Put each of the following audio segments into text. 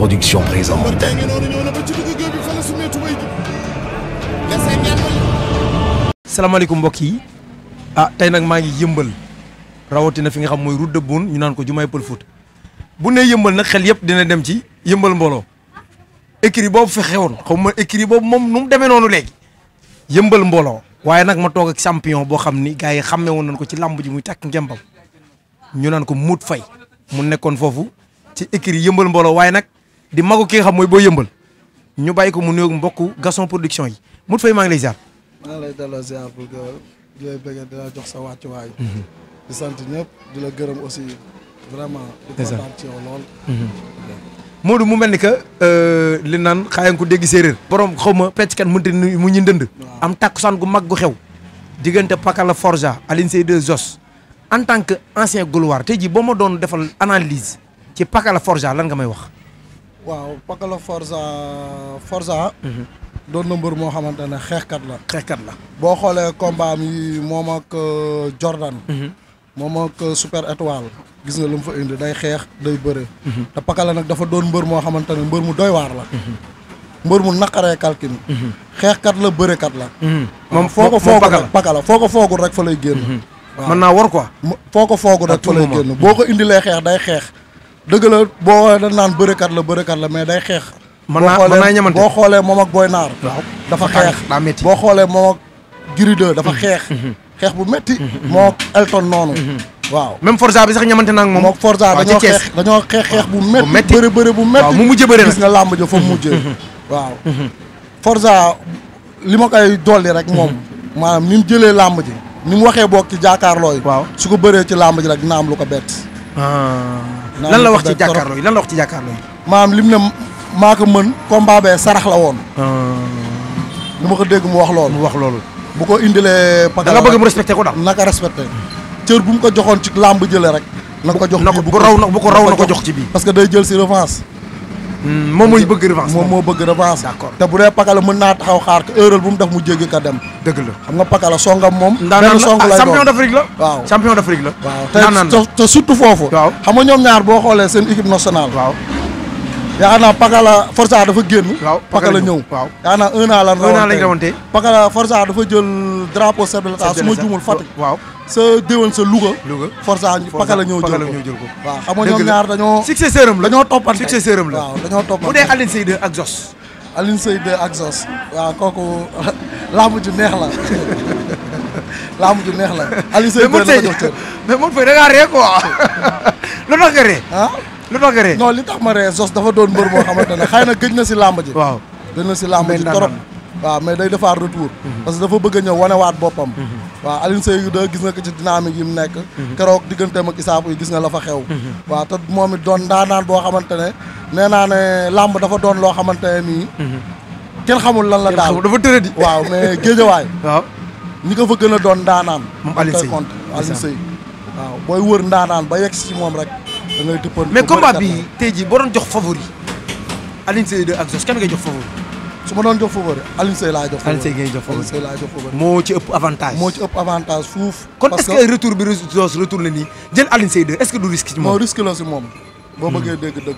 Production présente. salaamaaleykum mbokk yi tey nag maa ngi yëmbal rawatina fi nga xam mooy route de Boune ñu naan ko Jumaay Pël Fuuta bu ne yëmbal nag xel yëpp dina dem ci yëmbal mbooloo écrit boobu fi xewoon xaw ma écrit boobu moom nu mu demee noonu léegi yëmbal mbooloo waaye nag ma toog ak champion boo xam ni gars yi xàmmee woon nañ ko ci làmb ji muy takk ngembam ñu naan ko Mout Faye mu nekkoon foofu ci écrit yëmbal mbooloo waaye nag di magu ki nga xam mooy boo yëmbal ñu bàyyi ko mu nuyoog mbokku Gaston Production yi Mout Faye maa ngi lay ziar. maa ngi lay delloo ziar pour que di lay bëgg di la jox sa wàccuwaay. di sant ñëpp di la gërëm aussi vraiment. di kontaan ci yow lool. Modou mu mel ni que li naan xaayan ko dégg séeréer. borom xaw ma pecckat mënta mu ñu ndënd. am takkusaan gu mag gu xew. diggante Pakala Forza Alioune Seye 2 Zos en tant que ancien gloire tey jii boo ma doon defal analyse ci Pakala Forza lan nga may wax. waaw Pakala Forza. doon na mbër moo xamante ne xeexkat la. xeexkat la boo xoolee combat yi moom ak Jordan. moom ak Super Étoile. gis nga lu mu fa indi day xeex day bëre. te Pakala nag dafa doon mbër moo xamante ne mbër mu doy waar la. mbër mu naqaree calcul. xeexkat la bërekat la. moom foo ko foogul rek Pakala foo ko foogul rek fa lay génn. waaw mën naa war quoi. foo ko foogul rek fa lay génn boo ko indilee xeex day xeex. dëgg la boo dañ naan bërekat la mais day xeex. mën naa ñamante boo xoolee moom ak Boy Naar. dafa xeex daa métti boo xoolee moom ak Gris 2 dafa xeex. xeex bu métti. moo ak Elton noonu. waaw même Forza bi sax ñamante naa ak moom. moom Forza dañoo xeex bu métti. bëre bu métti. waaw mu mujjee bëre gis nga làmb ja fa mujjee. waaw Forza li ma koy dolli rek moom. maanaam ni mu jëlee làmb ji. ni mu waxee boog ci jàkkaarloo yi. waaw su ko bëree ci làmb ji rek dina am lu ko bett. lan la wax ci jàkkaarloo yi lan la wax ci jàkkaarloo yi. maanaam lim ne maa ko mën combat bee sarax la woon. lu ma ko dégg mu wax loolu. bu ko indilee. da nga bëgg mu respecté ko daal. naka respecté cër bu mu ko joxoon ci làmb jële rek. na ko jox bu ko raw na ko jox ci bii. parce que day jël si revanche. moom mooy bëgg revanche. moom moo bëgg revanche. d'accord te bu dee Pakala mën naa taxaw xaar ko heure bu mu def mu jéggi ka dem. dëgg la xam nga Pakala songam moom. benn song lay doon champion d'Afrique la. waaw champion d'Afrique la. waaw te surtout foofu. waaw xam nga ñoom ñaar boo xoolee seen équipe nationale. waaw. yaakaar naa Pakala Forza dafa génn. waaw Pakala ñëw. waaw yaakaar naa un an lañ rawante. Pakala Forza dafa jël drapeau chef de l'État su ma juumul Fatick. waaw sa déwén sa Louga. Forza Pakala ñëw jël ko. waaw xam nga ñoom ñaar dañoo. successeur am la dañoo toppante successeur am la. waaw dañoo toppante bu dee Alioune Seye 2 ak Zos. Alioune Seye 2 ak Zos. waaw kooku laamu ju neex la. laamu ju neex la. Alioune Seye 2 la ko jox cër. mais Mout Faye da ngaa ree quoi lu tax nga ree. lu tax nga ree. non li tax ma ree Zos dafa doon mbër moo xamante ne xëy na gëj na si làmb ji. waaw gëj na si làmb ji trop. waaw mais day defaat retour. parce que dafa bëgg a ñëw wanewaat boppam. waaw Alioune Seye 2 gis nga ko ci dynamique yi mu nekk. keroog digganteem ak Issa Pouye gis nga la fa xew. waaw te moom it doon ndaanaan boo xamante ne nee naa ne làmb dafa doon loo xamante ne nii. kenn xamul lan la daal dafa tëradi. waaw mais géejawaay. waaw ñi ko fa gën a doon ndaanaan. moom Alioune Seye Alioune Seye waaw booy wër ndaanaan ba yegg si moom rek da ngay tëppoon. mais combat bi tey jii boo doon jox favori Alioune Seye 2 ak Zos kenn ngay jox favori. su ma doon jox favori Alioune Seye laa jox favori. Alioune Seye ngay jox favori. Alioune Seye laa jox favori. moo ci ëpp avantage. moo ci ëpp avantage fuuf. kon est-ce que retour bi Zos retour la nii jël Alioune Seye 2 est-ce que du risque ci moom. moo risque la si moom. boo bëggee dégg dëgg.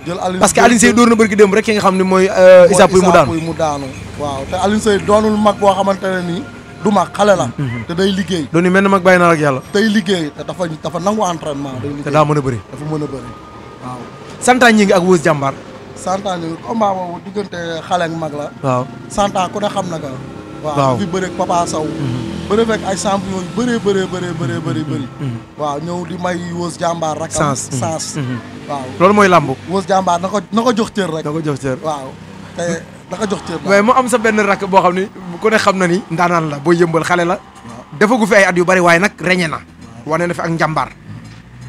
jël Alioune parce que Alioune Seye door na bëri dem rek ki nga xam ne mooy. Issa Pouye mu daanu waaw te Alioune Seye doonul mag boo xamante ne nii. du mag xale la. te day liggéey. doon ni mel ne mag bàyyi naa ak yàlla. day liggéey te dafa nangu entraînement. day liggéey te daa mën a bëri. dafa mën a bëri waaw. Santa ñi ngi ak Wës Jàmbaar. Santa ñi ngi combat boobu diggante xale ak mag la. waaw Santa ku ne xam na ka. waaw waaw fi bëreeg Papa Sow. bëre fekk ay champion yu bëri. waaw ñëw di may Wës Jàmbaar rek. sens waaw loolu mooy làmb. Wës Jàmbaar na ko jox cër rek. na ko jox cër waaw te da ko jox cër. waaye mu am sa benn rakk boo xam ni ku ne xam na ni ndaanaan la booy yëmbal xale la. defagu fi ay at yu bari waaye nag reñe na. wane na fi ak njàmbaar.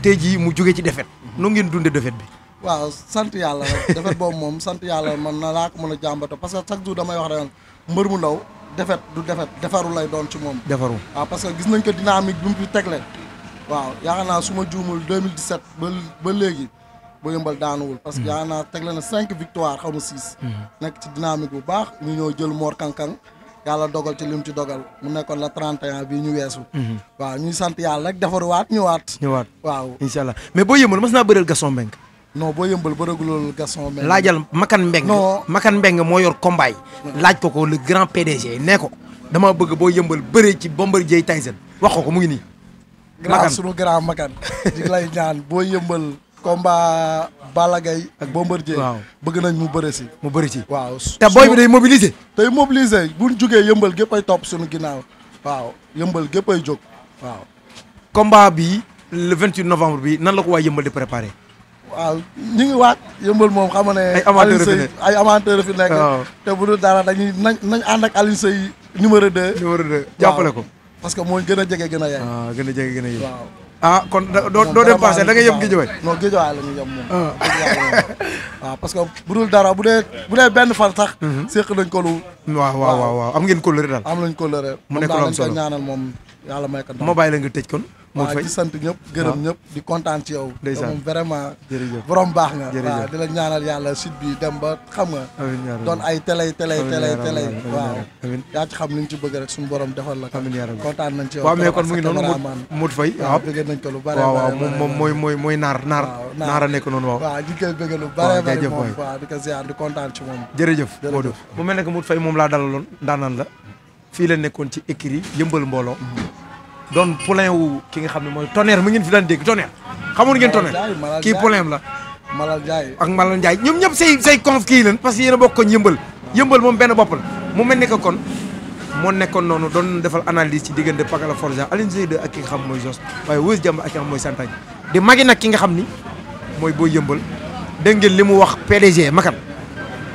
tey jii mu jóge ci defet nu ngeen dundee defet bi. waaw sant yàlla rek defet boobu moom sant yàlla man na laa ko mën a jàmbato parce que chaque jour damay wax rek mbër mu ndaw defet du defet defaru lay doon ci moom. defaru waaw parce que gis nañ ko dynamique bi mu fi tegle. waaw yaakaar naa su ma juumul 2017 ba léegi. ba yëmbal daanuwul parce que yaa naa tegle na 5 victoire xaw ma 6. nekk ci dynamique bu baax ñu ñëw jël Mor Kankang yàlla dogal ci lim ci dogal mu nekkoon la 31 bii ñu weesu. waaw ñuy sant yàlla rek defaruwaat ñëwaat. ñëwaat waaw incha allah mais boo yëmbal mas naa bëreel Gaston Mbengue. non boo yëmbal bëreegul Gaston Mbengue. laajal Makan Mbeng. non Makan Mbeng moo yor combat yi. laaj ko le grand PDG nee ko dama bëgg boo yëmbal bëree ci Bombardier Tyson wax ko mu ngi nii. grand sunu grand Makan di lay ñaan boo yëmbal combat Balla Gaye ak Bombardier. waaw bëgg nañ mu bëre si. mu bëri ci. waaw te booy bi day mobiliser. tey mobiliser buñ jugee yëmbal gépp ay topp suñu ginnaaw. waaw yëmbal gépp ay jóg waaw. combat bi le 28 novembre bi nan la ko waa yëmbal di préparé. waaw ñu ngi waat yëmbal moom xam nga ne. ay amateurs fi nekk te bu dul dara dañuy nañ ànd ak Alioune Seye numéro 2. numéro 2 jàppale ko. parce que mooy gën a jege gën a yey. gën a jege gën a yey. waaw. kon doo dem passé da nga yem Guédiawaye. non Guédiawaye la ñu yem moom. waaw parce que bu dul dara bu dee benn fan sax. séq nañ ko lu. waaw am ngeen kóllëre daal. am nañ kóllëre. mu nekk lu am solo moom daal ñaanal moom yàlla may ko. ma bàyyi la nga tëj kon. waaw di sant ñëpp gërëm ñëpp di kontaan ci yow. ndeysaan moom vraiment. jërëjëf borom baax nga. jërëjëf waaw di la ñaanal yàlla site bi dem ba xam nga. doon ay télé. waaw yaa ci xam li ñu ci bëgg rek suñu borom defal la. kontaan nañ ci yow. waaw mais kon mu ngi noonu Modou Faye. waaw bëgg nañ ko lu bare. waaw moom mooy naar a nekk noonu waaw. waaw di koy bëgg lu bare bare moom waaw di ko ziar di kontaan ci moom. jërëjëf Modou mu mel ne que Modou Faye moom laa dalaloon ndaanaan la fii la nekkoon ci écurie Yëmbal Mbooloo doon poulain wu ki nga xam ne mooy Tonnerre mi ngeen fi daan dégg Tonnerre xamoon ngeen Tonnerre kii poulain la Malal Ndiaye ak Malal Ndiaye ñoom ñëpp say conf kii leen parce que yéen a bokk ko yëmbal moom benn bopp la mu mel ne que kon moo nekkoon noonu doon defal analyse ci diggante Pakala Forza Alioune Seye 2 ak ki nga xam mooy Jos waaye Weuz Diamba ak ki nga xam mooy Santagne di magi nag ki nga xam ni mooy boo yëmbal dégg ngeen li mu wax PDG Makan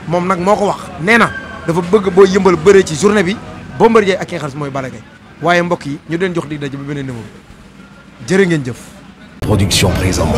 moom nag moo ko wax nee na dafa bëgg boo yëmbal bëree ci journée bi Bombardier ak ki nga xam mooy Balla Gaye waaye mbokk yi ñu leen jox dig daje ba beneen numéro jërë ngeen jëf. Production présente.